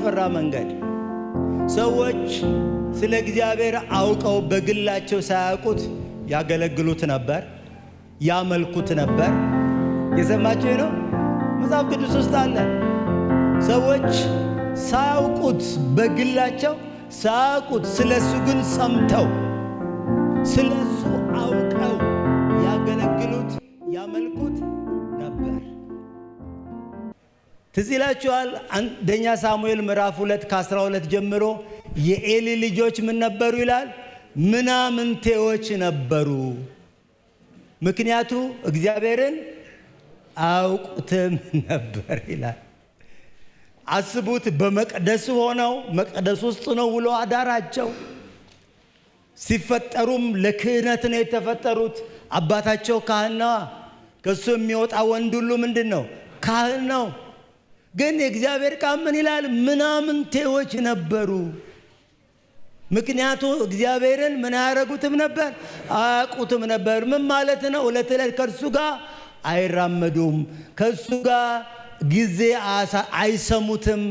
በሚያስፈራ መንገድ ሰዎች ስለ እግዚአብሔር አውቀው በግላቸው ሳያውቁት ያገለግሉት ነበር፣ ያመልኩት ነበር። የሰማችሁ ነው። መጽሐፍ ቅዱስ ውስጥ አለ። ሰዎች ሳያውቁት በግላቸው ሳያውቁት ስለ እሱ ግን ሰምተው ስለ እሱ አውቀው ያገለግሉት ያመልኩት ነበር። ትዝ ይላችኋል። አንደኛ ሳሙኤል ምዕራፍ 2 ከ12 ጀምሮ የኤሊ ልጆች ምን ነበሩ ይላል? ምናምንቴዎች ነበሩ። ምክንያቱ እግዚአብሔርን አያውቁትም ነበር ይላል። አስቡት፣ በመቅደሱ ሆነው መቅደስ ውስጥ ነው ውሎ አዳራቸው። ሲፈጠሩም ለክህነት ነው የተፈጠሩት። አባታቸው ካህን ነዋ። ከእሱ የሚወጣ ወንድ ሁሉ ምንድን ነው? ካህን ነው። ግን የእግዚአብሔር ቃል ምን ይላል? ምናምንቴዎች ነበሩ። ምክንያቱ እግዚአብሔርን ምን አያረጉትም ነበር? አያውቁትም ነበር። ምን ማለት ነው? ዕለት ዕለት ከእርሱ ጋር አይራመዱም። ከእሱ ጋር ጊዜ አይሰሙትም፣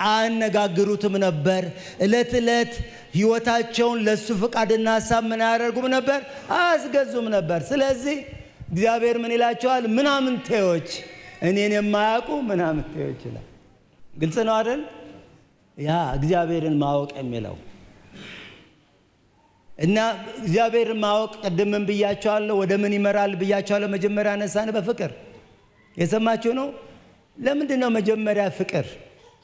አያነጋግሩትም ነበር። ዕለት ዕለት ሕይወታቸውን ለእሱ ፈቃድና ሀሳብ ምን አያደርጉም ነበር? አያስገዙም ነበር። ስለዚህ እግዚአብሔር ምን ይላቸዋል? ምናምንቴዎች፣ እኔን የማያውቁ ምናምንቴዎች ይላል። ግልጽ ነው አይደል? ያ እግዚአብሔርን ማወቅ የሚለው እና እግዚአብሔርን ማወቅ ቅድምም ብያቸዋለሁ። ወደ ምን ይመራል ብያቸዋለሁ። መጀመሪያ አነሳን በፍቅር የሰማችሁ ነው። ለምንድን ነው መጀመሪያ ፍቅር?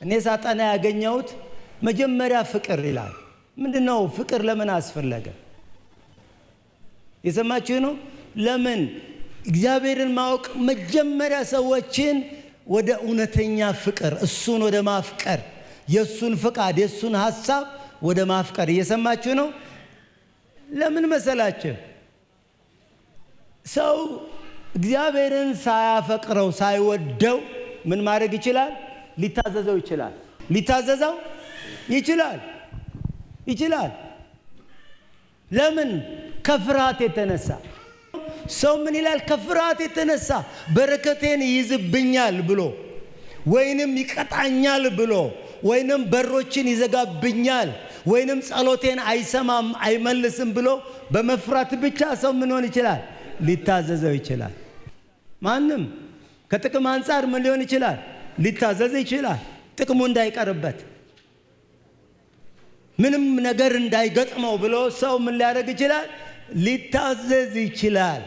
እኔ ሳጠና ያገኘሁት መጀመሪያ ፍቅር ይላል። ምንድን ነው ፍቅር? ለምን አስፈለገ? የሰማችሁ ነው። ለምን እግዚአብሔርን ማወቅ መጀመሪያ ሰዎችን ወደ እውነተኛ ፍቅር፣ እሱን ወደ ማፍቀር፣ የእሱን ፍቃድ የእሱን ሀሳብ ወደ ማፍቀር። እየሰማችሁ ነው። ለምን መሰላችሁ? ሰው እግዚአብሔርን ሳያፈቅረው ሳይወደው ምን ማድረግ ይችላል? ሊታዘዘው ይችላል። ሊታዘዘው ይችላል ይችላል። ለምን? ከፍርሃት የተነሳ ሰው ምን ይላል? ከፍርሃት የተነሳ በረከቴን ይይዝብኛል ብሎ ወይንም ይቀጣኛል ብሎ ወይንም በሮችን ይዘጋብኛል ወይንም ጸሎቴን አይሰማም አይመልስም ብሎ በመፍራት ብቻ ሰው ምን ሆን ይችላል? ሊታዘዘው ይችላል። ማንም ከጥቅም አንጻር ምን ሊሆን ይችላል? ሊታዘዝ ይችላል። ጥቅሙ እንዳይቀርበት ምንም ነገር እንዳይገጥመው ብሎ ሰው ምን ሊያደርግ ይችላል? ሊታዘዝ ይችላል።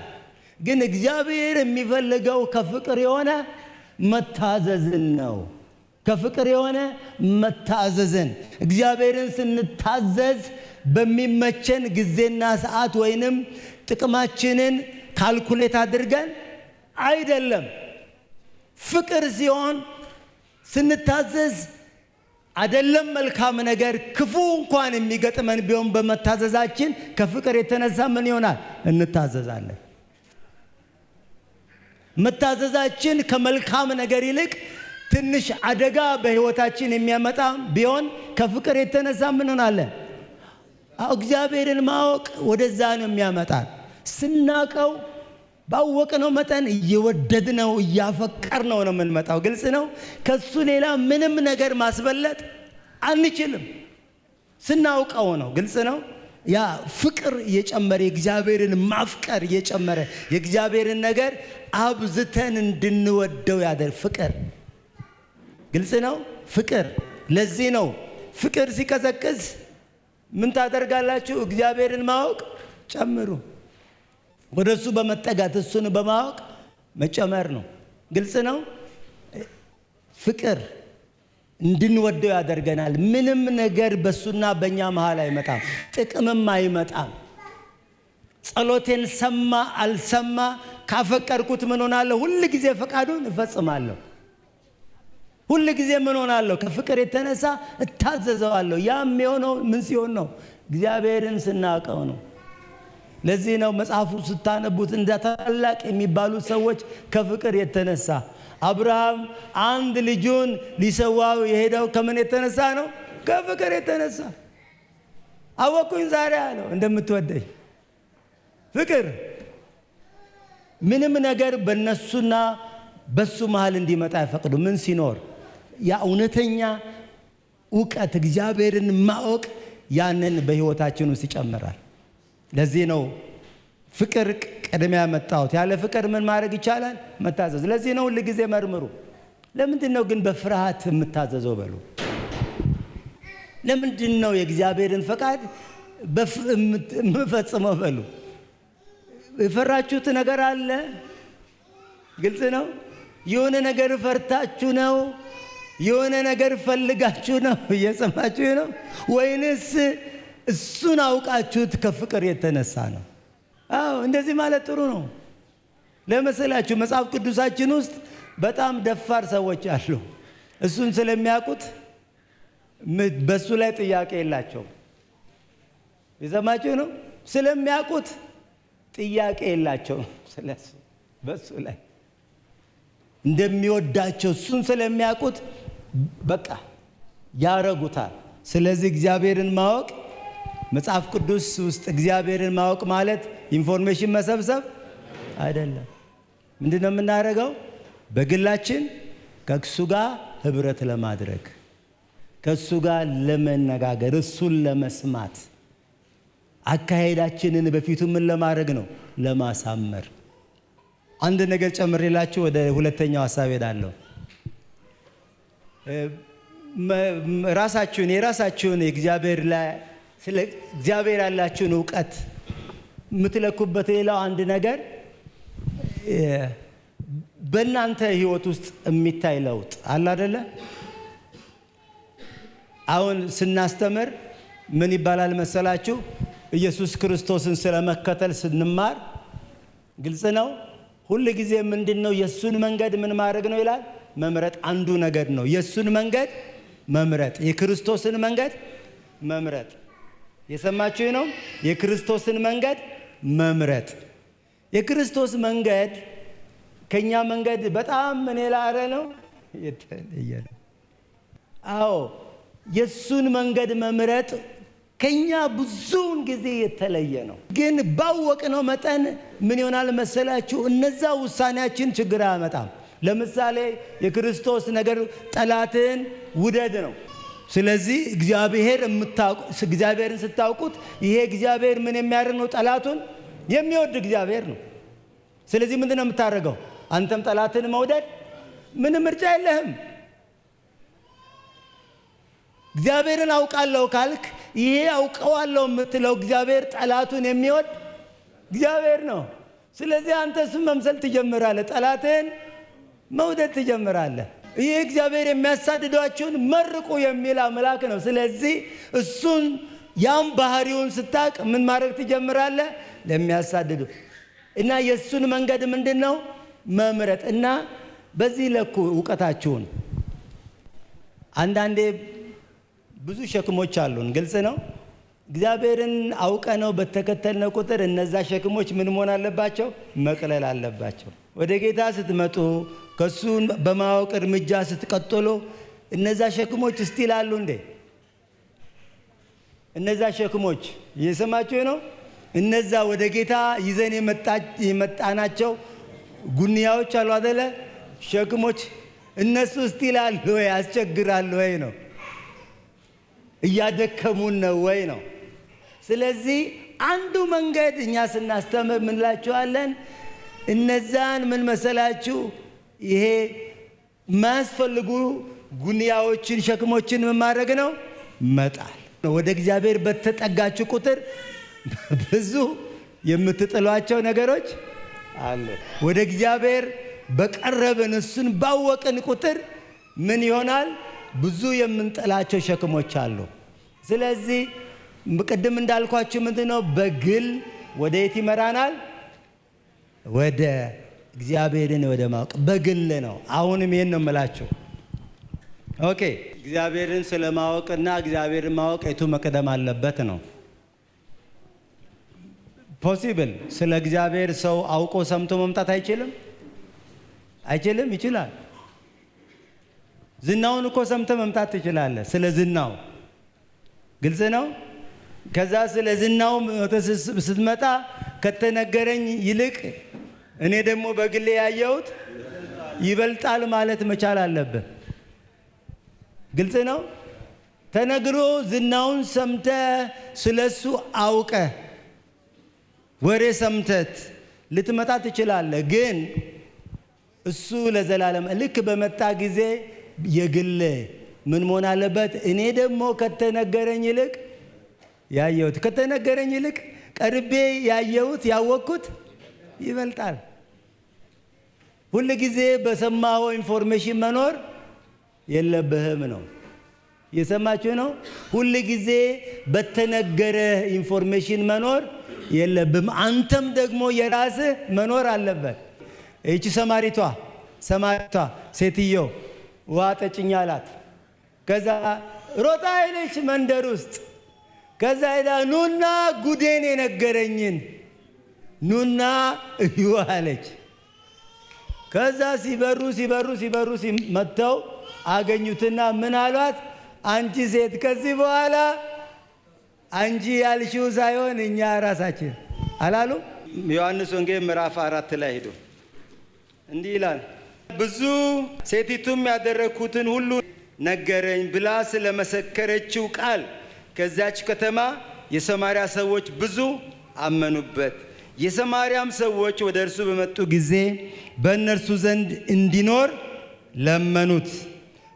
ግን እግዚአብሔር የሚፈልገው ከፍቅር የሆነ መታዘዝን ነው። ከፍቅር የሆነ መታዘዝን። እግዚአብሔርን ስንታዘዝ በሚመቸን ጊዜና ሰዓት ወይንም ጥቅማችንን calculate አድርገን አይደለም። ፍቅር ሲሆን ስንታዘዝ አይደለም መልካም ነገር ክፉ እንኳን የሚገጥመን ቢሆን በመታዘዛችን ከፍቅር የተነሳ ምን ይሆናል? እንታዘዛለን። መታዘዛችን ከመልካም ነገር ይልቅ ትንሽ አደጋ በሕይወታችን የሚያመጣ ቢሆን ከፍቅር የተነሳ ምን ሆናለን? እግዚአብሔርን ማወቅ ወደዛ ነው የሚያመጣል። ስናቀው ባወቅነው መጠን እየወደድነው እያፈቀርነው ነው የምንመጣው። ግልጽ ነው። ከሱ ሌላ ምንም ነገር ማስበለጥ አንችልም። ስናውቀው ነው። ግልጽ ነው። ያ ፍቅር እየጨመረ የእግዚአብሔርን ማፍቀር እየጨመረ የእግዚአብሔርን ነገር አብዝተን እንድንወደው ያደርግ ፍቅር። ግልጽ ነው። ፍቅር። ለዚህ ነው ፍቅር ሲቀዘቅዝ ምን ታደርጋላችሁ? እግዚአብሔርን ማወቅ ጨምሩ። ወደ እሱ በመጠጋት እሱን በማወቅ መጨመር ነው። ግልጽ ነው። ፍቅር እንድንወደው ያደርገናል። ምንም ነገር በሱና በእኛ መሃል አይመጣም፣ ጥቅምም አይመጣም። ጸሎቴን ሰማ አልሰማ ካፈቀርኩት ምን ሆናለሁ? ሁል ጊዜ ፈቃዱን እፈጽማለሁ። ሁል ጊዜ ምን ሆናለሁ? ከፍቅር የተነሳ እታዘዘዋለሁ። ያ የሚሆነው ምን ሲሆን ነው? እግዚአብሔርን ስናውቀው ነው። ለዚህ ነው መጽሐፉ ስታነቡት እንደ ታላቅ የሚባሉ ሰዎች ከፍቅር የተነሳ አብርሃም አንድ ልጁን ሊሰዋው የሄደው ከምን የተነሳ ነው? ከፍቅር የተነሳ። አወቅኩኝ ዛሬ አለው እንደምትወደኝ። ፍቅር ምንም ነገር በነሱና በሱ መሃል እንዲመጣ አይፈቅዱ። ምን ሲኖር? ያ እውነተኛ እውቀት እግዚአብሔርን ማወቅ ያንን በህይወታችን ውስጥ ይጨምራል። ለዚህ ነው ፍቅር ቅድሚያ ያመጣሁት። ያለ ፍቅር ምን ማድረግ ይቻላል? መታዘዝ። ለዚህ ነው ሁል ጊዜ መርምሩ። ለምንድን ነው ግን በፍርሃት የምታዘዘው በሉ? ለምንድን ነው የእግዚአብሔርን ፈቃድ የምፈጽመው በሉ? የፈራችሁት ነገር አለ? ግልጽ ነው። የሆነ ነገር ፈርታችሁ ነው? የሆነ ነገር ፈልጋችሁ ነው? እየሰማችሁ ነው ወይንስ እሱን አውቃችሁት ከፍቅር የተነሳ ነው? አዎ እንደዚህ ማለት ጥሩ ነው። ለመሰላችሁ መጽሐፍ ቅዱሳችን ውስጥ በጣም ደፋር ሰዎች አሉ። እሱን ስለሚያውቁት በሱ ላይ ጥያቄ የላቸውም። የሰማችሁ ነው። ስለሚያውቁት ጥያቄ የላቸውም። ስለሱ በሱ ላይ እንደሚወዳቸው እሱን ስለሚያውቁት በቃ ያረጉታል። ስለዚህ እግዚአብሔርን ማወቅ መጽሐፍ ቅዱስ ውስጥ እግዚአብሔርን ማወቅ ማለት information መሰብሰብ አይደለም። ምንድነው የምናደርገው? በግላችን ከእሱ ጋር ህብረት ለማድረግ፣ ከእሱ ጋር ለመነጋገር፣ እሱን ለመስማት፣ አካሄዳችንን በፊቱ ምን ለማድረግ ነው? ለማሳመር። አንድ ነገር ጨምሬላችሁ ወደ ሁለተኛው ሐሳብ ሄዳለሁ። ራሳችሁን የራሳችሁን የእግዚአብሔር ላይ ስለ እግዚአብሔር ያላችሁን እውቀት የምትለኩበት ሌላው አንድ ነገር በእናንተ ህይወት ውስጥ የሚታይ ለውጥ አለ አይደለ? አሁን ስናስተምር ምን ይባላል መሰላችሁ? ኢየሱስ ክርስቶስን ስለመከተል ስንማር ግልጽ ነው። ሁል ጊዜ ምንድነው የሱን መንገድ ምን ማድረግ ነው ይላል? መምረጥ አንዱ ነገር ነው። የሱን መንገድ መምረጥ፣ የክርስቶስን መንገድ መምረጥ። የሰማችሁ ነው? የክርስቶስን መንገድ መምረጥ። የክርስቶስ መንገድ ከኛ መንገድ በጣም ምን ይላል ነው? የተለየ ነው። አዎ የሱን መንገድ መምረጥ ከኛ ብዙውን ጊዜ የተለየ ነው። ግን ባወቅነው መጠን ምን ይሆናል መሰላችሁ? እነዛ ውሳኔያችን ችግር አያመጣም። ለምሳሌ የክርስቶስ ነገር ጠላትን ውደድ ነው። ስለዚህ እግዚአብሔርን ስታውቁት ይሄ እግዚአብሔር ምን የሚያደርግ ነው? ጠላቱን የሚወድ እግዚአብሔር ነው። ስለዚህ ምንድነው የምታደርገው? አንተም ጠላትን መውደድ ምንም ምርጫ የለህም። እግዚአብሔርን አውቃለሁ ካልክ ይሄ አውቀዋለሁ የምትለው እግዚአብሔር ጠላቱን የሚወድ እግዚአብሔር ነው። ስለዚህ አንተ እሱን መምሰል ትጀምራለህ፣ ጠላትህን መውደድ ትጀምራለህ። ይሄ እግዚአብሔር የሚያሳድዷችሁን መርቁ የሚል አምላክ ነው። ስለዚህ እሱን ያም ባህሪውን ስታቅ ምን ማድረግ ትጀምራለህ? ለሚያሳድዱ እና የሱን መንገድ ምንድነው? መምረጥ። እና በዚህ ለኩ እውቀታችሁን። አንዳንዴ ብዙ ሸክሞች አሉን፣ ግልጽ ነው። እግዚአብሔርን አውቀነው በተከተልነው ቁጥር እነዛ ሸክሞች ምን መሆን አለባቸው? መቅለል አለባቸው። ወደ ጌታ ስትመጡ ከሱ በማወቅ እርምጃ ስትቀጥሉ እነዛ ሸክሞች እስቲ ይላሉ እንዴ? እነዛ ሸክሞች እየሰማችሁ ነው? እነዛ ወደ ጌታ ይዘን የመጣናቸው ጉንያዎች አሉ አይደለ? ሸክሞች እነሱ እስቲ ይላሉ ወይ? ያስቸግራሉ ወይ ነው? እያደከሙን ነው ወይ ነው? ስለዚህ አንዱ መንገድ እኛ ስናስተምር ምን እንላችኋለን? እነዛን ምን መሰላችሁ? ይሄ ማያስፈልጉ ጉንያዎችን ሸክሞችን ምን ማድረግ ነው? መጣል። ወደ እግዚአብሔር በተጠጋችሁ ቁጥር ብዙ የምትጥሏቸው ነገሮች አሉ። ወደ እግዚአብሔር በቀረብን እሱን ባወቅን ቁጥር ምን ይሆናል? ብዙ የምንጥላቸው ሸክሞች አሉ። ስለዚህ ቅድም እንዳልኳችሁ ምንድነው? በግል ወደ የት ይመራናል? ወደ እግዚአብሔርን ወደ ማወቅ በግል ነው። አሁንም ይሄን ነው የምላችሁ። okay፣ እግዚአብሔርን ስለማወቅና እግዚአብሔርን ማወቅ የቱ መቅደም አለበት ነው። possible ስለ እግዚአብሔር ሰው አውቆ ሰምቶ መምጣት አይችልም? አይችልም? ይችላል። ዝናውን እኮ ሰምተ መምጣት ትችላለህ። ስለ ዝናው ግልጽ ነው። ከዛ ስለ ዝናው ስትመጣ ከተነገረኝ ይልቅ እኔ ደግሞ በግሌ ያየሁት ይበልጣል ማለት መቻል አለብህ። ግልጽ ነው። ተነግሮ ዝናውን ሰምተ ስለሱ አውቀ ወሬ ሰምተት ልትመጣ ትችላለህ። ግን እሱ ለዘላለም ልክ በመጣ ጊዜ የግል ምን መሆን አለበት? እኔ ደግሞ ከተነገረኝ ይልቅ ያየሁት፣ ከተነገረኝ ይልቅ ቀርቤ ያየሁት ያወቅኩት ይበልጣል። ሁል ጊዜ በሰማኸው information መኖር የለብህም ነው። የሰማችሁ ነው። ሁል ጊዜ በተነገረ information መኖር የለብህም። አንተም ደግሞ የራስህ መኖር አለበት። ይቺ ሰማሪቷ ሴትዮ ውሃ ጠጭኝ አላት። ከዛ ሮጣ ሄደች መንደር ውስጥ። ከዛ ሄዳ ኑና ጉዴን የነገረኝን ኑና እዩ አለች። ከዛ ሲበሩ ሲበሩ ሲበሩ መጥተው አገኙትና ምን አሏት? አንቺ ሴት ከዚህ በኋላ አንቺ ያልሽው ሳይሆን እኛ ራሳችን አላሉ። ዮሐንስ ወንጌል ምዕራፍ 4 ላይ ሄዱ እንዲህ ይላል፣ ብዙ ሴቲቱም ያደረግኩትን ሁሉ ነገረኝ ብላ ስለመሰከረችው ቃል ከዚያች ከተማ የሰማርያ ሰዎች ብዙ አመኑበት። የሰማርያም ሰዎች ወደ እርሱ በመጡ ጊዜ በእነርሱ ዘንድ እንዲኖር ለመኑት።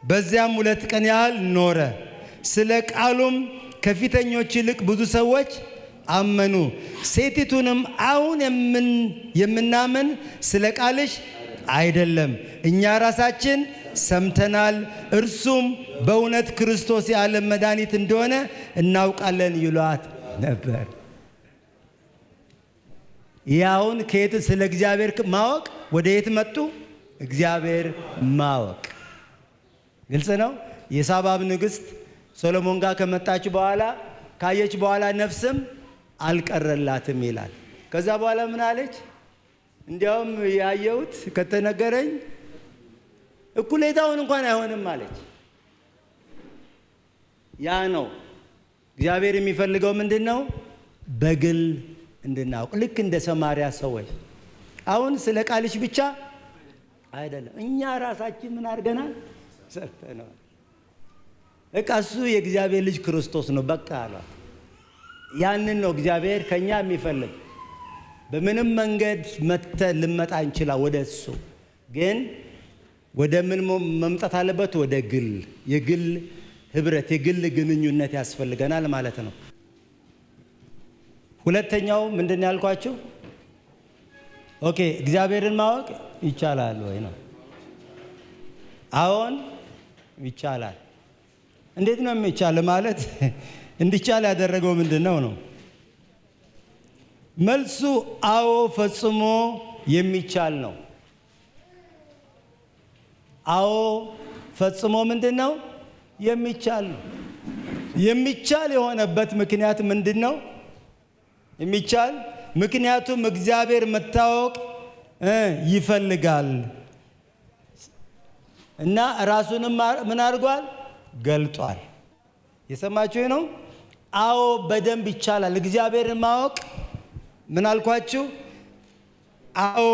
በዚያም 2 ቀን ያህል ኖረ። ስለ ቃሉም ከፊተኞች ይልቅ ብዙ ሰዎች አመኑ። ሴቲቱንም አሁን የምናምን ስለ ቃልሽ አይደለም፣ እኛ ራሳችን ሰምተናል፣ እርሱም በእውነት ክርስቶስ የዓለም መድኃኒት እንደሆነ እናውቃለን ይሏት ነበር። ያውን ከየት ስለ እግዚአብሔር ማወቅ ወደ የት መጡ? እግዚአብሔር ማወቅ። ግልጽ ነው። የሳባብ ንግስት ሶሎሞን ጋር ከመጣች በኋላ ካየች በኋላ ነፍስም አልቀረላትም ይላል። ከዛ በኋላ ምን አለች? እንዲያውም ያየሁት ከተነገረኝ እኩሌታውን እንኳን አይሆንም አለች። ያ ነው እግዚአብሔር የሚፈልገው። ምንድነው? በግል እንድናውቅ፣ ልክ እንደ ሰማርያ ሰዎች። አሁን ስለ ቃልሽ ብቻ አይደለም፣ እኛ ራሳችን ምን አድርገናል? ሰርተናል። በቃ እሱ የእግዚአብሔር ልጅ ክርስቶስ ነው በቃ አሏት። ያንን ነው እግዚአብሔር ከኛ የሚፈልግ። በምንም መንገድ መጥተን ልንመጣ እንችላለን ወደ እሱ፣ ግን ወደ ምን መምጣት አለበት? ወደ ግል፣ የግል ህብረት፣ የግል ግንኙነት ያስፈልገናል ማለት ነው። ሁለተኛው ምንድነው ያልኳችሁ? Okay፣ እግዚአብሔርን ማወቅ ይቻላል ወይ ነው? አዎን ይቻላል። እንዴት ነው የሚቻል ማለት? እንዲቻል ያደረገው ምንድነው ነው? መልሱ አዎ ፈጽሞ የሚቻል ነው። አዎ ፈጽሞ ምንድነው? የሚቻል ነው። የሚቻል የሆነበት ምክንያት ምንድነው? የሚቻል ምክንያቱም እግዚአብሔር መታወቅ ይፈልጋል እና ራሱንም ምን አድርጓል? ገልጧል። የሰማችሁ ነው? አዎ በደንብ ይቻላል። እግዚአብሔርን ማወቅ ምን አልኳችሁ? አዎ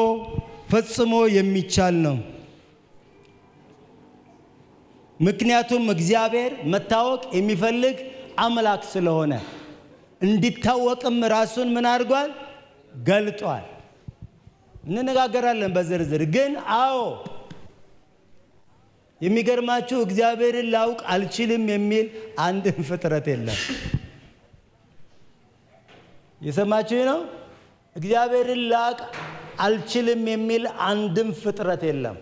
ፈጽሞ የሚቻል ነው። ምክንያቱም እግዚአብሔር መታወቅ የሚፈልግ አምላክ ስለሆነ እንዲታወቅም ራሱን ምን አድርጓል? ገልጧል። እንነጋገራለን በዝርዝር ግን አዎ የሚገርማችሁ እግዚአብሔርን ላውቅ አልችልም የሚል አንድም ፍጥረት የለም። የሰማችሁ ነው? እግዚአብሔርን ላውቅ አልችልም የሚል አንድም ፍጥረት የለም።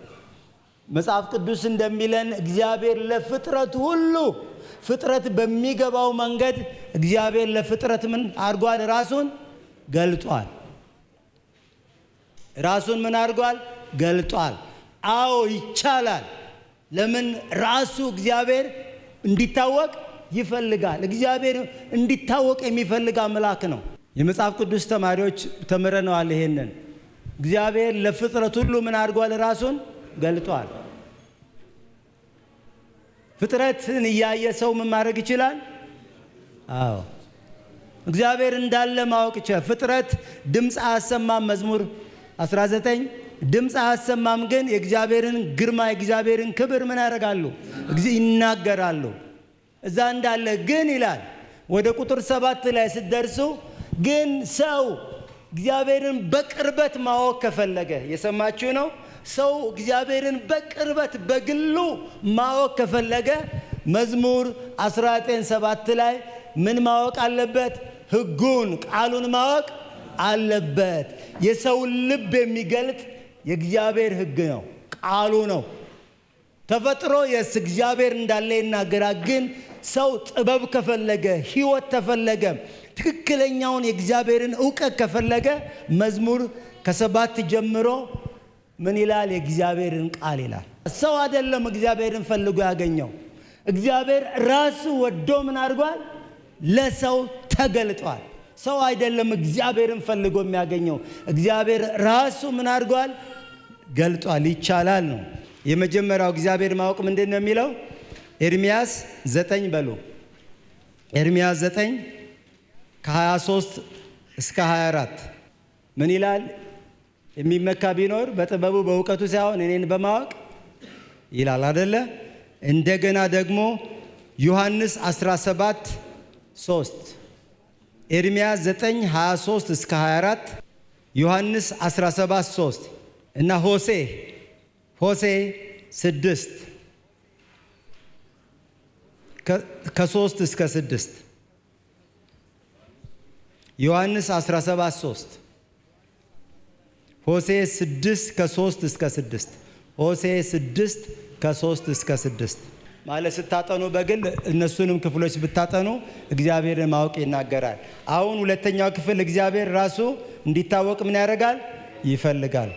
መጽሐፍ ቅዱስ እንደሚለን እግዚአብሔር ለፍጥረት ሁሉ ፍጥረት በሚገባው መንገድ እግዚአብሔር ለፍጥረት ምን አድርጓል? ራሱን ገልጧል። ራሱን ምን አድርጓል? ገልጧል። አዎ ይቻላል። ለምን? ራሱ እግዚአብሔር እንዲታወቅ ይፈልጋል። እግዚአብሔር እንዲታወቅ የሚፈልግ አምላክ ነው። የመጽሐፍ ቅዱስ ተማሪዎች ተምረነዋል ይሄንን። እግዚአብሔር ለፍጥረት ሁሉ ምን አድርጓል? ራሱን ገልጧል። ፍጥረትን እያየ ሰው ምን ማድረግ ይችላል? አዎ እግዚአብሔር እንዳለ ማወቅ ይችላል። ፍጥረት ድምጽ አያሰማም። መዝሙር 19 ድምጽ አያሰማም፣ ግን የእግዚአብሔርን ግርማ የእግዚአብሔርን ክብር ምን ያደርጋሉ? ይናገራሉ። እዛ እንዳለ ግን ይላል ወደ ቁጥር 7 ላይ ስትደርሱ ግን ሰው እግዚአብሔርን በቅርበት ማወቅ ከፈለገ፣ የሰማችሁ ነው። ሰው እግዚአብሔርን በቅርበት በግሉ ማወቅ ከፈለገ መዝሙር 19:7 ላይ ምን ማወቅ አለበት? ሕጉን ቃሉን ማወቅ አለበት። የሰው ልብ የሚገልጥ የእግዚአብሔር ሕግ ነው፣ ቃሉ ነው። ተፈጥሮ የስ እግዚአብሔር እንዳለ ይናገራል። ግን ሰው ጥበብ ከፈለገ፣ ሕይወት ተፈለገ፣ ትክክለኛውን የእግዚአብሔርን እውቀት ከፈለገ መዝሙር ከ7 ጀምሮ ምን ይላል? የእግዚአብሔርን ቃል ይላል። ሰው አይደለም እግዚአብሔርን ፈልጎ ያገኘው። እግዚአብሔር ራሱ ወዶ ምን አድርጓል? ለሰው ተገልጧል። ሰው አይደለም እግዚአብሔርን ፈልጎ የሚያገኘው። እግዚአብሔር ራሱ ምን አድርጓል? ገልጧል። ይቻላል ነው። የመጀመሪያው እግዚአብሔር ማወቅ ምንድን ነው የሚለው? ኤርምያስ 9 በሉ። ኤርምያስ 9 ከ23 እስከ 24 ምን ይላል? የሚመካ ቢኖር በጥበቡ በእውቀቱ ሳይሆን እኔን በማወቅ ይላል አይደለ? እንደገና ደግሞ ዮሐንስ 17:3፣ ኤርምያስ 9:23 እስከ 24፣ ዮሐንስ 17:3 እና ሆሴ 6 ከ3 እስከ 6፣ ዮሐንስ 17:3፣ ሆሴ 6 ከ3 እስከ 6፣ ሆሴ 6 ከ3 እስከ 6 ማለት ስታጠኑ በግል እነሱንም ክፍሎች ብታጠኑ እግዚአብሔርን ማወቅ ይናገራል። አሁን ሁለተኛው ክፍል እግዚአብሔር ራሱ እንዲታወቅ ምን ያደርጋል? ይፈልጋል።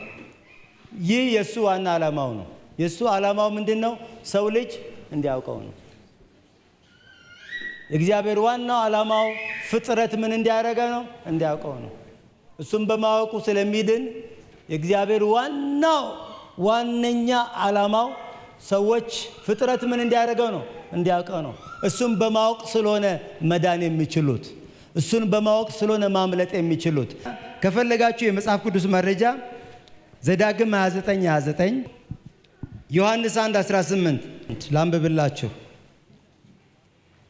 ይህ የሱ ዋና ዓላማው ነው። የሱ ዓላማው ምንድነው? ሰው ልጅ እንዲያውቀው ነው። እግዚአብሔር ዋናው ዓላማው ፍጥረት ምን እንዲያደርገ ነው? እንዲያውቀው ነው። እሱም በማወቁ ስለሚድን የእግዚአብሔር ዋናው ዋነኛ ዓላማው ሰዎች ፍጥረት ምን እንዲያደርገው ነው? እንዲያውቀው ነው። እሱም በማወቅ ስለሆነ መዳን የሚችሉት፣ እሱን በማወቅ ስለሆነ ማምለጥ የሚችሉት። ከፈለጋችሁ የመጽሐፍ ቅዱስ መረጃ ዘዳግም 29:29፣ ዮሐንስ 1:18 ላንብብላችሁ።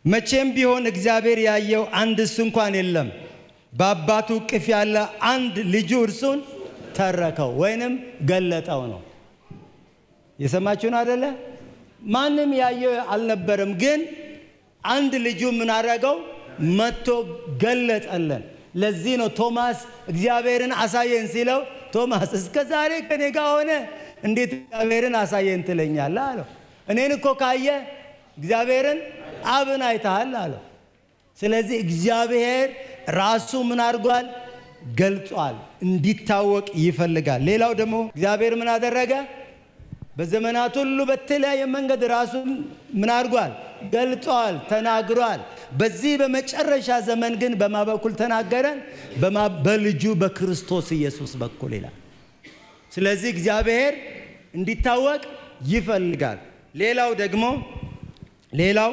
መቼም ቢሆን እግዚአብሔር ያየው አንድስ እንኳን የለም፣ በአባቱ እቅፍ ያለ አንድ ልጁ እርሱን ተረከው ወይንም ገለጠው ነው። የሰማችሁ ነው አይደለ? ማንም ያየው አልነበረም፣ ግን አንድ ልጁ ምን አደረገው? መጥቶ ገለጠልን። ለዚህ ነው ቶማስ እግዚአብሔርን አሳየን ሲለው፣ ቶማስ እስከ ዛሬ ከኔ ጋር ሆነ እንዴት እግዚአብሔርን አሳየን ትለኛለህ አለው። እኔን እኮ ካየ እግዚአብሔርን አብን አይተሃል አለው። ስለዚህ እግዚአብሔር ራሱ ምን አድርጓል? ገልጧል። እንዲታወቅ ይፈልጋል። ሌላው ደግሞ እግዚአብሔር ምን አደረገ? በዘመናት ሁሉ በተለያየ መንገድ ራሱ ምን አድርጓል? ገልጧል፣ ተናግሯል። በዚህ በመጨረሻ ዘመን ግን በማ በኩል ተናገረን? በልጁ በክርስቶስ ኢየሱስ በኩል ይላል። ስለዚህ እግዚአብሔር እንዲታወቅ ይፈልጋል። ሌላው ደግሞ ሌላው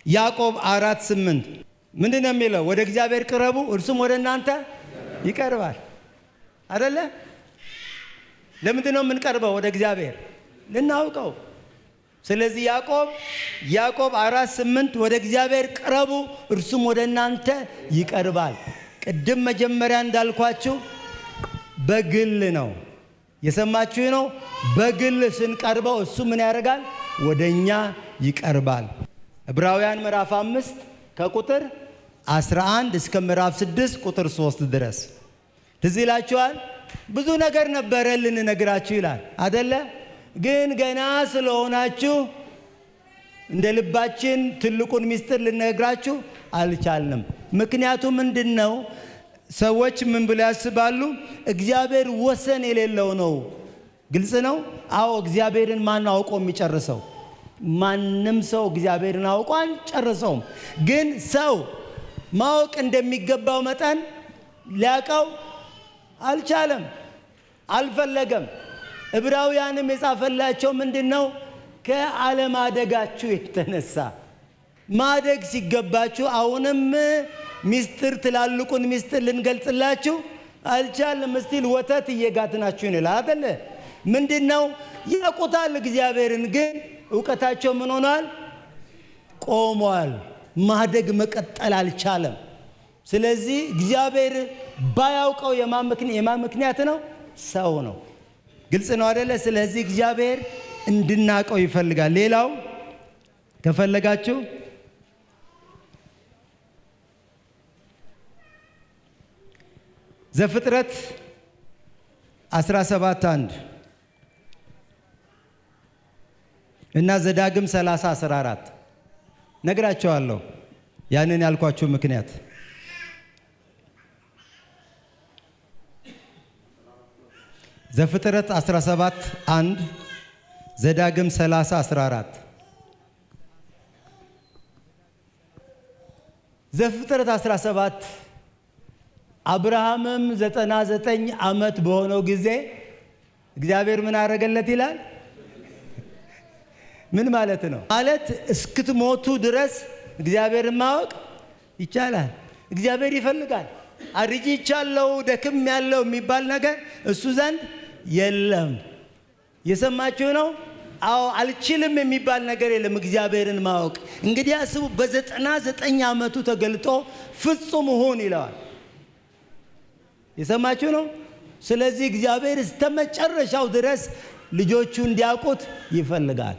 ያዕቆብ 4:8 ምንድነው የሚለው? ወደ እግዚአብሔር ቅረቡ እርሱም ወደ እናንተ ይቀርባል። አይደለ? ለምንድነው የምንቀርበው ወደ እግዚአብሔር? ልናውቀው። ስለዚህ ያዕቆብ 4:8 ወደ እግዚአብሔር ቅረቡ እርሱም ወደ እናንተ ይቀርባል። ቅድም መጀመሪያ እንዳልኳችሁ በግል ነው። የሰማችሁ ነው። በግል ስንቀርበው እሱ ምን ያደርጋል? ወደኛ ይቀርባል። ዕብራውያን ምዕራፍ 5 ከቁጥር 11 እስከ ምዕራፍ 6 ቁጥር 3 ድረስ ትዝ ይላችኋል። ብዙ ነገር ነበረ ልንነግራችሁ ይላል አይደለ? ግን ገና ስለሆናችሁ እንደ ልባችን ትልቁን ሚስጥር ልንነግራችሁ አልቻልንም። ምክንያቱ ምንድነው? ሰዎች ምን ብለው ያስባሉ? እግዚአብሔር ወሰን የሌለው ነው። ግልጽ ነው። አዎ እግዚአብሔርን ማን አውቆ የሚጨርሰው? ማንም ሰው እግዚአብሔርን አውቆ አልጨርሰውም። ግን ሰው ማወቅ እንደሚገባው መጠን ሊያውቀው አልቻለም፣ አልፈለገም። ዕብራውያንም የጻፈላቸው ምንድነው? ከአለማደጋችሁ የተነሳ ማደግ ሲገባችሁ አሁንም ሚስጥር ትላልቁን ሚስጥር ልንገልጽላችሁ አልቻልንም። እስቲል ወተት እየጋትናችሁ ነው ይላል አይደለ? ምንድነው? ያውቁታል እግዚአብሔርን፣ ግን ዕውቀታቸው ምን ሆኗል? ቆሟል። ማደግ መቀጠል አልቻለም። ስለዚህ እግዚአብሔር ባያውቀው የማን ምክንያት ነው? ሰው ነው። ግልጽ ነው አይደለ? ስለዚህ እግዚአብሔር እንድናቀው ይፈልጋል። ሌላው ከፈለጋችሁ ዘፍጥረት 17:1 እና ዘዳግም 30:14 ነግራቸዋለሁ። ያንን ያልኳችሁ ምክንያት ዘፍጥረት 17:1 ዘዳግም 30:14። ዘፍጥረት 17 አብርሃምም 99 ዓመት በሆነው ጊዜ እግዚአብሔር ምን አደረገለት ይላል? ምን ማለት ነው? ማለት እስክትሞቱ ድረስ እግዚአብሔርን ማወቅ ይቻላል። እግዚአብሔር ይፈልጋል። አርጅቻለሁ፣ ደክሜያለሁ የሚባል ነገር እሱ ዘንድ የለም። የሰማችሁ ነው? አዎ፣ አልችልም የሚባል ነገር የለም እግዚአብሔርን ማወቅ። እንግዲህ አስቡ፣ በ99 ዓመቱ ተገልጦ ፍጹም ሁን ይለዋል። የሰማችሁ ነው? ስለዚህ እግዚአብሔር እስከ መጨረሻው ድረስ ልጆቹ እንዲያውቁት ይፈልጋል።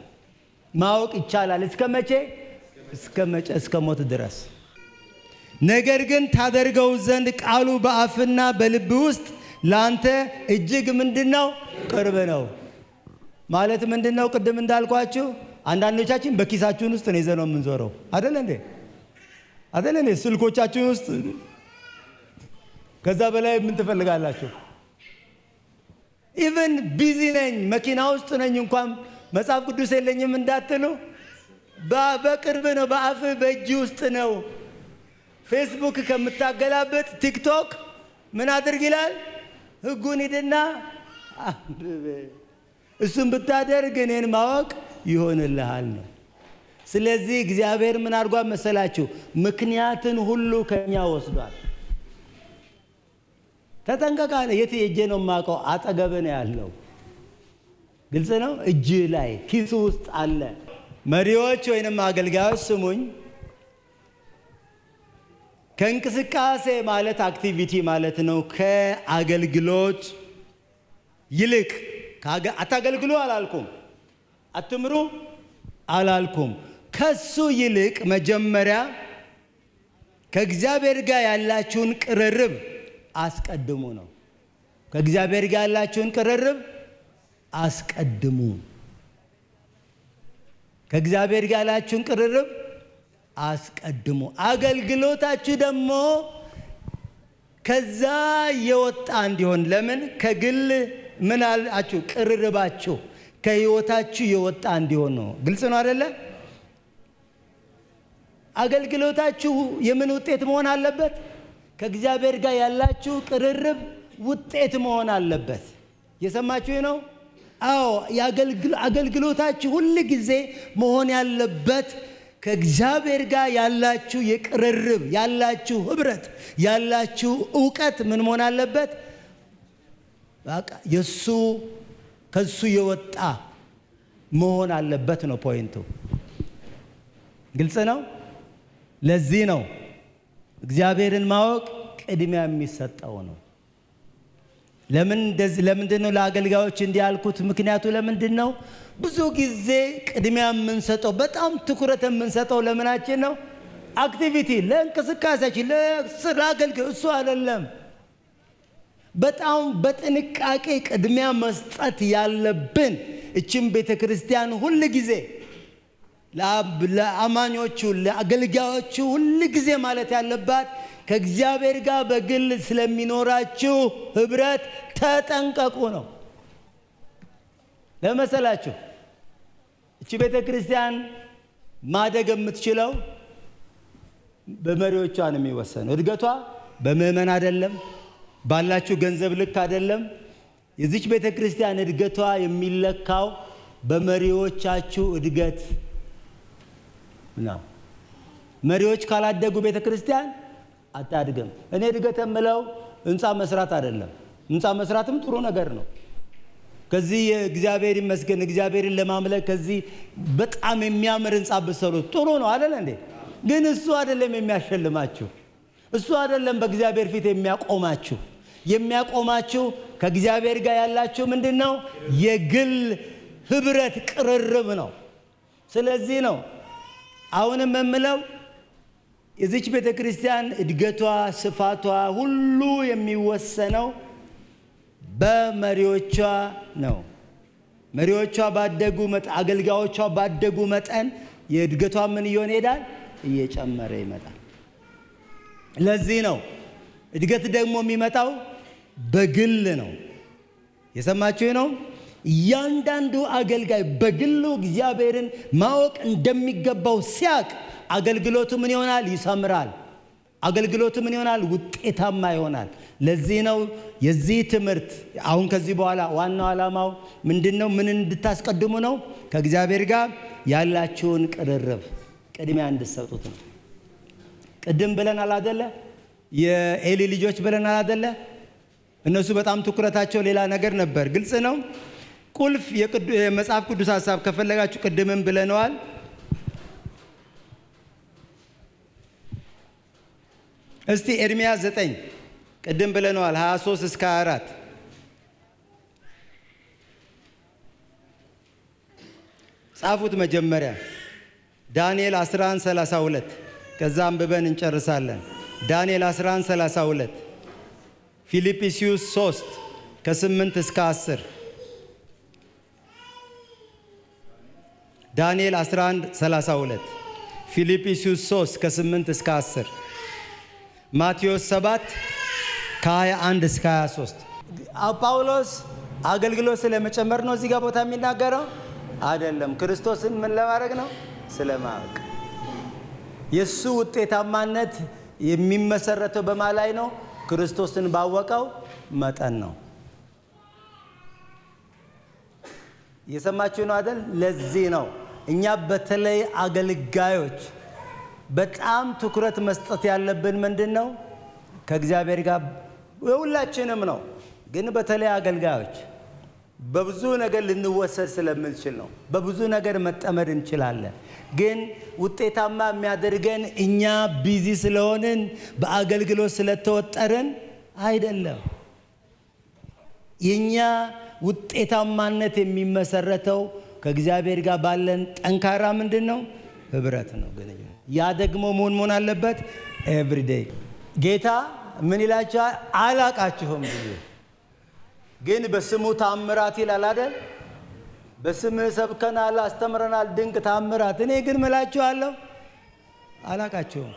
ማወቅ ይቻላል። እስከ መቼ? እስከ ሞት ድረስ። ነገር ግን ታደርገው ዘንድ ቃሉ በአፍና በልብ ውስጥ ላንተ እጅግ ምንድነው? ቅርብ ነው። ማለት ምንድነው? ቅድም እንዳልኳችሁ አንዳንዶቻችን በኪሳችን ውስጥ ነው ይዘነው የምንዞረው። አይደል እንዴ? አይደል እንዴ? ስልኮቻችን ውስጥ። ከዛ በላይ ምን ትፈልጋላችሁ? Even busy ነኝ፣ መኪና ውስጥ ነኝ እንኳን መጽሐፍ ቅዱስ የለኝም እንዳትሉ፣ በቅርብ ነው፣ በአፍ በእጅ ውስጥ ነው። ፌስቡክ ከምታገላብጥ ቲክቶክ ምን አድርግ ይላል? ህጉን ሂድና አንብብ። እሱን ብታደርግ እኔን ማወቅ ይሆንልሃል ነው። ስለዚህ እግዚአብሔር ምን አድርጓል መሰላችሁ? ምክንያትን ሁሉ ከኛ ወስዷል። ተጠንቀቃለ። የት ሄጄ ነው የማውቀው? አጠገብ ነው ያለው። ግልጽ ነው። እጅ ላይ ኪሱ ውስጥ አለ። መሪዎች ወይንም አገልጋዮች ስሙኝ። ከእንቅስቃሴ ማለት activity ማለት ነው። ከአገልግሎት ይልቅ አታገልግሉ አላልኩም፣ አትምሩ አላልኩም። ከሱ ይልቅ መጀመሪያ ከእግዚአብሔር ጋር ያላችሁን ቅርርብ አስቀድሙ ነው። ከእግዚአብሔር ጋር ያላችሁን ቅርርብ አስቀድሙ። ከእግዚአብሔር ጋር ያላችሁን ቅርርብ አስቀድሙ። አገልግሎታችሁ ደግሞ ከዛ የወጣ እንዲሆን። ለምን? ከግል ምን አላችሁ? ቅርርባችሁ ከህይወታችሁ የወጣ እንዲሆን ነው። ግልጽ ነው አይደለ? አገልግሎታችሁ የምን ውጤት መሆን አለበት? ከእግዚአብሔር ጋር ያላችሁ ቅርርብ ውጤት መሆን አለበት። የሰማችሁ ነው? አዎ፣ አገልግሎታችሁ ሁል ጊዜ መሆን ያለበት ከእግዚአብሔር ጋር ያላችሁ የቅርርብ፣ ያላችሁ ህብረት፣ ያላችሁ እውቀት ምን መሆን አለበት? በቃ የሱ ከሱ የወጣ መሆን አለበት ነው point ኡ። ግልጽ ነው። ለዚህ ነው እግዚአብሔርን ማወቅ ቅድሚያ የሚሰጠው ነው። ለምንድን ነው ለአገልጋዮች እንዲህ ያልኩት? ምክንያቱ ለምንድን ነው? ብዙ ጊዜ ቅድሚያ የምንሰጠው፣ በጣም ትኩረት የምንሰጠው ለምናችን ነው? Activity፣ ለእንቅስቃሴያችን፣ ለስራ አገልግሎት። እሱ አይደለም። በጣም በጥንቃቄ ቅድሚያ መስጠት ያለብን እቺም ቤተክርስቲያን ሁል ጊዜ ለአማኞቹ፣ ለአገልጋዮቹ ሁል ጊዜ ማለት ያለባት ከእግዚአብሔር ጋር በግል ስለሚኖራችሁ ህብረት ተጠንቀቁ ነው። ለመሰላችሁ እቺ ቤተክርስቲያን ማደግ የምትችለው በመሪዎቿ ነው የሚወሰነው። እድገቷ በምዕመን አይደለም፣ ባላችሁ ገንዘብ ልክ አይደለም። የዚች ቤተክርስቲያን እድገቷ የሚለካው በመሪዎቻችሁ እድገት ነው። መሪዎች ካላደጉ ቤተክርስቲያን አታድግም። እኔ እድገት የምለው ህንፃ መስራት አይደለም። ህንፃ መስራትም ጥሩ ነገር ነው። ከዚህ እግዚአብሔር ይመስገን እግዚአብሔርን ለማምለክ ከዚህ በጣም የሚያምር ህንጻ ብትሰሩት ጥሩ ነው አይደል እንዴ? ግን እሱ አይደለም የሚያሸልማችሁ፣ እሱ አይደለም በእግዚአብሔር ፊት የሚያቆማችሁ። የሚያቆማችሁ ከእግዚአብሔር ጋር ያላችሁ ምንድነው? የግል ህብረት ቅርርብ ነው። ስለዚህ ነው አሁንም የምለው የዚች ቤተክርስቲያን እድገቷ ስፋቷ ሁሉ የሚወሰነው በመሪዎቿ ነው። መሪዎቿ ባደጉ መጠን፣ አገልጋዮቿ ባደጉ መጠን የእድገቷ ምን እየሆነ ይሄዳል? እየጨመረ ይመጣል። ለዚህ ነው እድገት ደግሞ የሚመጣው በግል ነው። የሰማችሁ ነው። እያንዳንዱ አገልጋይ በግሉ እግዚአብሔርን ማወቅ እንደሚገባው ሲያቅ አገልግሎቱ ምን ይሆናል? ይሰምራል። አገልግሎቱ ምን ይሆናል? ውጤታማ ይሆናል። ለዚህ ነው የዚህ ትምህርት አሁን ከዚህ በኋላ ዋናው ዓላማው ምንድነው? ምን እንድታስቀድሙ ነው? ከእግዚአብሔር ጋር ያላችሁን ቅርርብ ቅድሚያ እንድትሰጡት ነው። ቅድም ብለናል አይደለ? የኤሊ ልጆች ብለናል አይደለ? እነሱ በጣም ትኩረታቸው ሌላ ነገር ነበር። ግልጽ ነው። ቁልፍ የመጽሐፍ ቅዱስ ሐሳብ ከፈለጋችሁ ቅድምም ብለናል። እስቲ ኤርምያስ 9 ቅድም ብለናል 23 እስከ 24። ጻፉት መጀመሪያ። ዳንኤል 11:32 ከዛ አንብበን እንጨርሳለን። ዳንኤል 11:32፣ ፊልጵስዩስ 3 ከ8 እስከ 10። ዳንኤል 11:32፣ ፊልጵስዩስ 3 ከ8 እስከ 10፣ ማቴዎስ 7 ከ21 እስከ 23። ጳውሎስ አገልግሎት ስለመጨመር ነው እዚህ ጋር ቦታ የሚናገረው አይደለም። ክርስቶስን ምን ለማድረግ ነው? ስለማወቅ። የሱ ውጤታማነት የሚመሰረተው በማን ላይ ነው? ክርስቶስን ባወቀው መጠን ነው። የሰማችሁ ነው አይደል? ለዚህ ነው እኛ በተለይ አገልጋዮች በጣም ትኩረት መስጠት ያለብን ምንድነው? ከእግዚአብሔር ጋር ሁላችንም ነው፣ ግን በተለይ አገልጋዮች በብዙ ነገር ልንወሰድ ስለምንችል ነው። በብዙ ነገር መጠመድ እንችላለን። ግን ውጤታማ የሚያደርገን እኛ busy ስለሆንን በአገልግሎት ስለተወጠርን አይደለም። የኛ ውጤታማነት የሚመሰረተው ከእግዚአብሔር ጋር ባለን ጠንካራ ምንድነው? ህብረት ነው፣ ግንኙነት። ያ ደግሞ መሆን አለበት everyday። ጌታ ምን ይላችኋል? አላቃችሁም ብዬ ግን በስሙ ታምራት ይላል አይደል? በስምህ ሰብከናል፣ አስተምረናል ድንቅ ታምራት። እኔ ግን እምላችኋለሁ አላቃችሁም።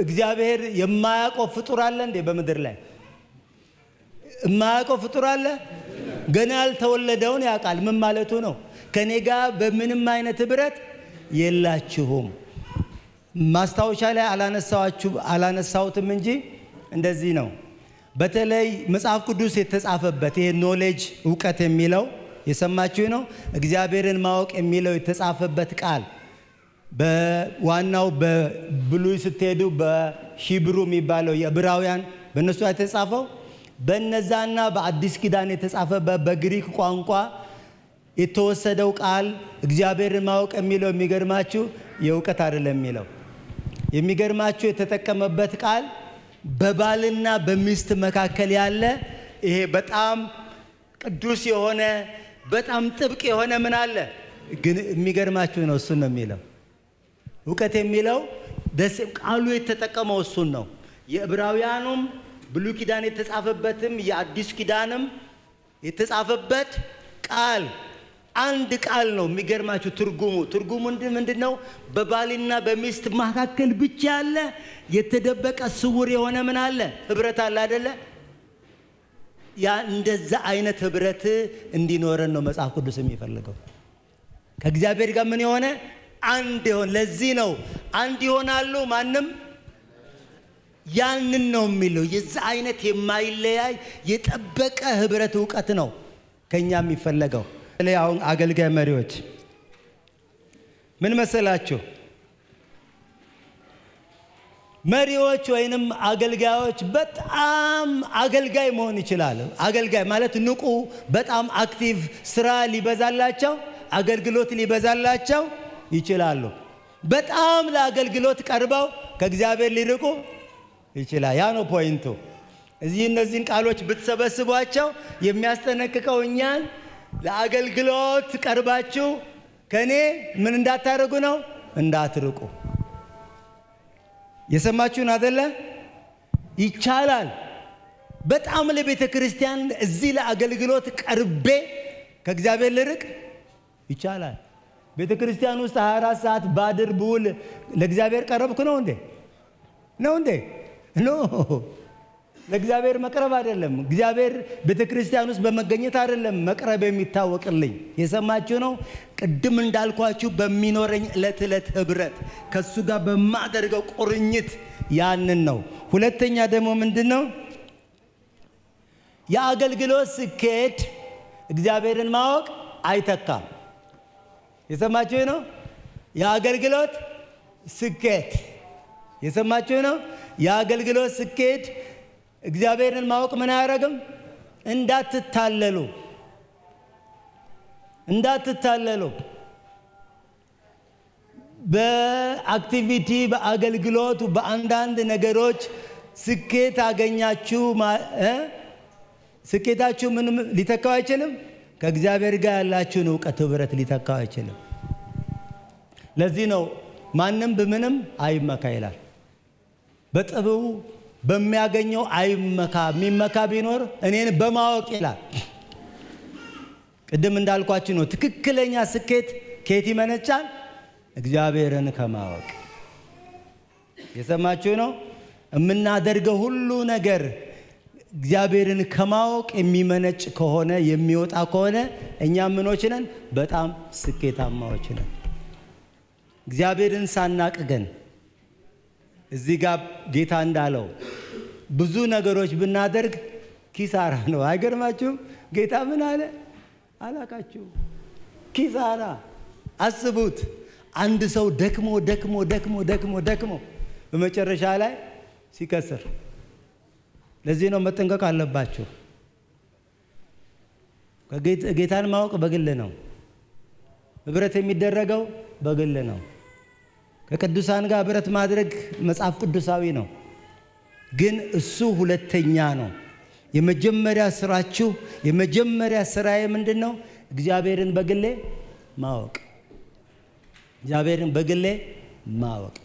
እግዚአብሔር የማያውቀው ፍጡር አለ እንዴ? በምድር ላይ የማያውቀው ፍጡር አለ? ገና ያልተወለደውን ያውቃል። ምን ማለቱ ነው? ከኔ ጋር በምንም አይነት ህብረት የላችሁም። ማስታወሻ ላይ አላነሳሁትም እንጂ እንደዚህ ነው። በተለይ መጽሐፍ ቅዱስ የተጻፈበት ይሄ knowledge እውቀት የሚለው የሰማችሁ ነው። እግዚአብሔርን ማወቅ የሚለው የተጻፈበት ቃል በዋናው በብሉይ ስትሄዱ በ Hebrew የሚባለው የዕብራውያን በእነሱ የተጻፈው በነዛና በአዲስ ኪዳን የተጻፈበት በግሪክ ቋንቋ የተወሰደው ቃል እግዚአብሔርን ማወቅ የሚለው የሚገርማችሁ የእውቀት አይደለም የሚለው። የሚገርማችሁ የተጠቀመበት ቃል በባልና በሚስት መካከል ያለ ይሄ በጣም ቅዱስ የሆነ በጣም ጥብቅ የሆነ ምን አለ ግን የሚገርማችሁ ነው እሱን ነው የሚለው። እውቀት የሚለው ደስ ቃሉ የተጠቀመው እሱን ነው። የዕብራውያኑም ብሉይ ኪዳን የተጻፈበትም የአዲስ ኪዳንም የተጻፈበት ቃል አንድ ቃል ነው። የሚገርማችሁ ትርጉሙ ምንድነው? በባልና በሚስት መካከል ብቻ ያለ የተደበቀ ስውር የሆነ ምን አለ? ህብረት አለ አይደለ? ያ እንደዛ አይነት ህብረት እንዲኖረን ነው መጽሐፍ ቅዱስ የሚፈልገው። ከእግዚአብሔር ጋር ምን የሆነ አንድ ይሆን። ለዚህ ነው አንድ ይሆናሉ ማንም ያንን ነው የሚለው። የዛ አይነት የማይለያይ የጠበቀ ህብረት እውቀት ነው ከኛ የሚፈለገው። አሁን አገልጋይ መሪዎች ምን መሰላችሁ? መሪዎች ወይንም አገልጋዮች በጣም አገልጋይ መሆን ይችላሉ። አገልጋይ ማለት ንቁ፣ በጣም active፣ ስራ ሊበዛላቸው፣ አገልግሎት ሊበዛላቸው ይችላሉ። በጣም ለአገልግሎት ቀርበው ከእግዚአብሔር ሊርቁ ይችላል። ያ ነው point ኡ። እዚህ እነዚህን ቃሎች ብትሰበስቧቸው የሚያስጠነቅቀው እኛን ለአገልግሎት ቀርባችሁ ከኔ ምን እንዳታደርጉ ነው? እንዳትርቁ። የሰማችሁን አደለ? ይቻላል። በጣም ለቤተ ክርስቲያን እዚህ ለአገልግሎት ቀርቤ ከእግዚአብሔር ልርቅ ይቻላል። ቤተ ክርስቲያን ውስጥ 24 ሰዓት ባድር ብውል ለእግዚአብሔር ቀረብኩ ነው እንዴ? ነው እንዴ? No፣ ለእግዚአብሔር መቅረብ አይደለም። እግዚአብሔር ቤተ ክርስቲያን ውስጥ በመገኘት አይደለም መቅረብ የሚታወቅልኝ። የሰማችሁ ነው። ቅድም እንዳልኳችሁ በሚኖረኝ ዕለት ዕለት ህብረት ከእሱ ጋር በማደርገው ቁርኝት ያንን ነው። ሁለተኛ ደግሞ ምንድን ነው? የአገልግሎት ስኬት እግዚአብሔርን ማወቅ አይተካም። የሰማችሁ ነው። የአገልግሎት ስኬት፣ የሰማችሁ ነው። የአገልግሎት ስኬት እግዚአብሔርን ማወቅ ምን አያደርግም? እንዳትታለሉ፣ እንዳትታለሉ። በ activity፣ በአገልግሎቱ፣ በአንዳንድ ነገሮች ስኬት አገኛችሁ፣ ስኬታችሁ ምንም ሊተካው አይችልም። ከእግዚአብሔር ጋር ያላችሁን እውቀት ህብረት ሊተካው አይችልም። ለዚህ ነው ማንም በምንም አይመካ ይላል። በጥበቡ በሚያገኘው አይመካ፣ የሚመካ ቢኖር እኔን በማወቅ ይላል። ቅድም እንዳልኳችሁ ነው። ትክክለኛ ስኬት ከየት ይመነጫል? እግዚአብሔርን ከማወቅ። የሰማችሁ ነው። የምናደርገው ሁሉ ነገር እግዚአብሔርን ከማወቅ የሚመነጭ ከሆነ፣ የሚወጣ ከሆነ እኛ ምኖች ነን? በጣም ስኬታማዎች ነን። እግዚአብሔርን ሳናቅ ግን እዚህ ጋር ጌታ እንዳለው ብዙ ነገሮች ብናደርግ ኪሳራ ነው። አይገርማችሁም? ጌታ ምን አለ? አላቃችሁ፣ ኪሳራ። አስቡት፣ አንድ ሰው ደክሞ ደክሞ ደክሞ ደክሞ ደክሞ በመጨረሻ ላይ ሲከስር። ለዚህ ነው መጠንቀቅ አለባችሁ። ጌታን ማወቅ በግል ነው። ህብረት የሚደረገው በግል ነው። ከቅዱሳን ጋር ህብረት ማድረግ መጽሐፍ ቅዱሳዊ ነው፣ ግን እሱ ሁለተኛ ነው። የመጀመሪያ ስራችሁ፣ የመጀመሪያ ስራዬ ምንድን ነው? እግዚአብሔርን በግሌ ማወቅ። እግዚአብሔርን በግሌ ማወቅ።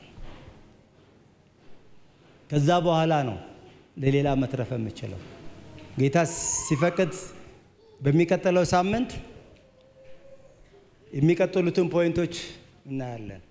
ከዛ በኋላ ነው ለሌላ መትረፍ የምችለው። ጌታ ሲፈቅድ በሚቀጥለው ሳምንት የሚቀጥሉትን point ኦች እናያለን።